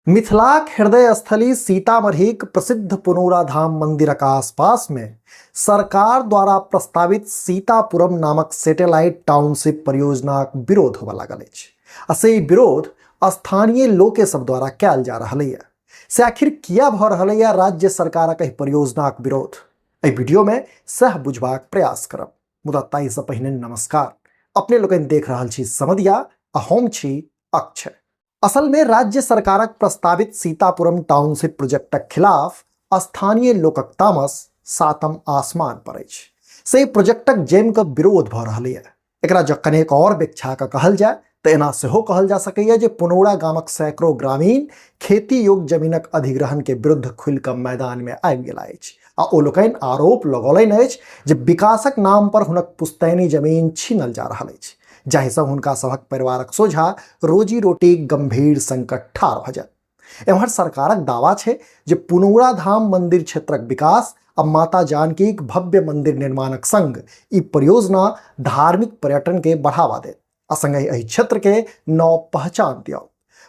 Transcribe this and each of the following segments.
मिथिलाक हृदय स्थली सीतामढ़ीक प्रसिद्ध पुनौरा धाम मंदिरक आसपास में सरकार द्वारा प्रस्तावित सीतापुरम नामक सैटेलाइट टाउनशिप परियोजनाक विरोध होबय लागल अछि आ से ई विरोध स्थानीय लोके सब द्वारा कयल जा रहल यऽ। से आखिर किया भऽ रहल यऽ राज्य सरकारक एहि परियोजनाक विरोध? एहि वीडियो में सएह बुझबाक प्रयास करब। मुदा ताहिसँ पहिने नमस्कार। अपने लोकनि देख रहल छी समदिया आ हम छी अक्षय। असल में राज्य सरकारक प्रस्तावित सीतापुरम टाउनशिप प्रोजेक्टक खिलाफ स्थानीय लोकक तामस सातम आसमान पर अछि। से प्रोजेक्टक जमि कऽ विरोध भऽ रहल यऽ। एकरा जँ कनेक और व्याख्या कऽ कहल जाय तऽ एना सेहो कहल जा सकैए जे पुनौरा गामक सैकड़ों ग्रामीण खेती योग्य जमीनक अधिग्रहण के विरुद्ध खुलि कऽ मैदान में आबि गेला अछि आ ओ लोकनि आरोप लगौलनि अछि जे विकासक नाम पर हुनक पुश्तैनी जमीन छीनल जा रहल अछि, जाहिसँ हुनका सभक परिवारक सोझा रोजी रोटीक गंभीर संकट ठाढ़ भऽ जायत। एम्हर सरकारक दावा छै जे पुनौरा धाम मंदिर क्षेत्रक विकास आ माता जानकीक भव्य मंदिर निर्माणक संग ई परियोजना धार्मिक पर्यटन के बढ़ावा देत आ संगहि एहि क्षेत्र के नव पहचान दियाओत।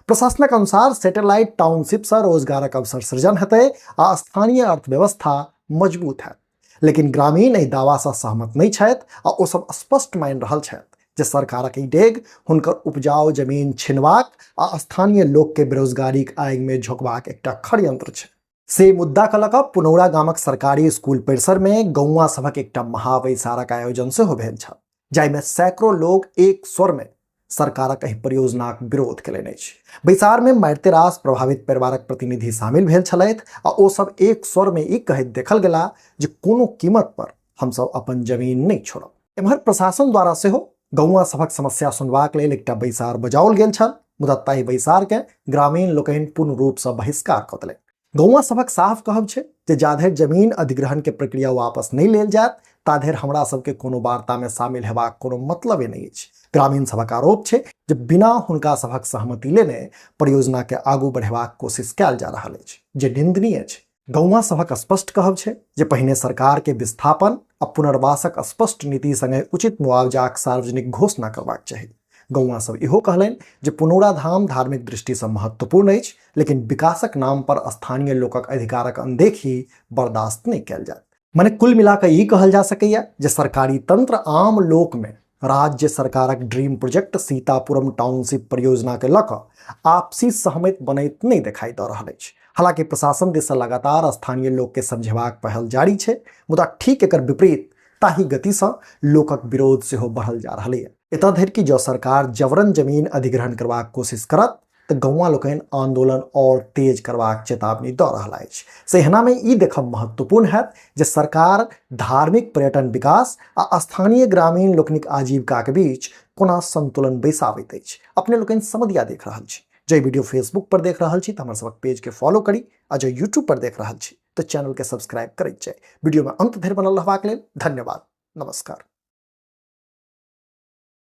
प्रशासनक अनुसार सैटेलाइट टाउनशिप से रोजगारक अवसर सृजन हेतै आ स्थानीय अर्थव्यवस्था मजबूत हैत। लेकिन ग्रामीण एहि दावा से सहमत नहीं छथि आ ओ सब स्पष्ट मानि रहल छथि जे सरकारक ई डेग हुनकर उपजाऊ जमीन छिनबाक आ स्थानीय लोक के बेरोजगारीक आगि में झोंकबाक एकटा षड्यंत्र छै। से मुद्दा के लऽ कऽ पुनौरा गामक सरकारी स्कूल परिसर में गौवा सभक एकटा महाबैसारक आयोजन सेहो भेल छल, जाहिमे सैकड़ों लोग एक स्वर में सरकारक एहि परियोजनाक विरोध केलनि अछि। बैसार में मारिते रास प्रभावित परिवारक प्रतिनिधि शामिल भेल छलथि आ ओ सब एक स्वर में ई कहैत देखल गेला जे कोनो कीमत पर हमसब अपन जमीन नहि छोड़ब। एम्हर प्रशासन द्वारा सेहो गौवा सभक समस्या सुनबाक लेल एकटा बैसार बजाओल गेल छल, मुदा ताहि बैसार के ग्रामीण लोकनि पूर्ण रूप से बहिष्कार कऽ देलनि। गौवा सभक साफ कहब छै जे जाधरि जमीन अधिग्रहण के प्रक्रिया वापस नहि लेल जायत ताधरि हमरा सबके कोनो वार्ता में शामिल हेबाक कोनो मतलबे नहि अछि। ग्रामीण सभक आरोप छै जे बिना हुनका सभक सहमति लेने परियोजना के आगू बढ़ेबाक कोशिश कयल जा रहल अछि, जे निंदनीय अछि। गौवा सभक स्पष्ट कहब छै जे पहिने सरकार के विस्थापन आ पुनर्वासक स्पष्ट नीति संगे उचित मुआवजाक सार्वजनिक घोषणा करबाक चाही। गौवा सब इहो कहलनि जे पुनौरा धाम धार्मिक दृष्टिसँ महत्वपूर्ण अछि, लेकिन विकासक नाम पर स्थानीय लोकक अधिकारक अनदेखी बर्दाश्त नहि कयल जायत। मने कुल मिला कऽ ई कहल जा सकैए जे सरकारी तंत्र आम लोक में राज्य सरकारक ड्रीम प्रोजेक्ट सीतापुरम टाउनशिप परियोजना के लऽ कऽ आपसी सहमति बनैत नहि देखाई दऽ रहल अछि। हालांकि प्रशासन दिससँ लगातार स्थानीय लोक के समझेबाक पहल जारी छै, मुदा ठीक एकर विपरीत ताहि गतिसँ लोकक विरोध सेहो बढ़ल जा रहल यऽ। एतऽ धरि कि जँ सरकार जबरन जमीन अधिग्रहण करबाक कोशिश करत तऽ गौवा लोकनि आंदोलन और तेज करबाक चेतावनी दऽ रहल अछि। से एहनामे ई देखब महत्वपूर्ण हैत जे सरकार धार्मिक पर्यटन विकास आ स्थानीय ग्रामीण लोकनिक आजीविकाक बीच कोना संतुलन बैसाबैत अछि। अपने लोकनि समदिया देख रहल छी। जँ ई वीडियो फेसबुक पर देख रहल छी तऽ हमर सबक पेज के फॉलो करी आ जँ यूट्यूब पर देख रहल छी तऽ चैनल के सब्सक्राइब करैत जाय। वीडियो में अंत धरि बनल रहबाक लेल धन्यवाद। नमस्कार।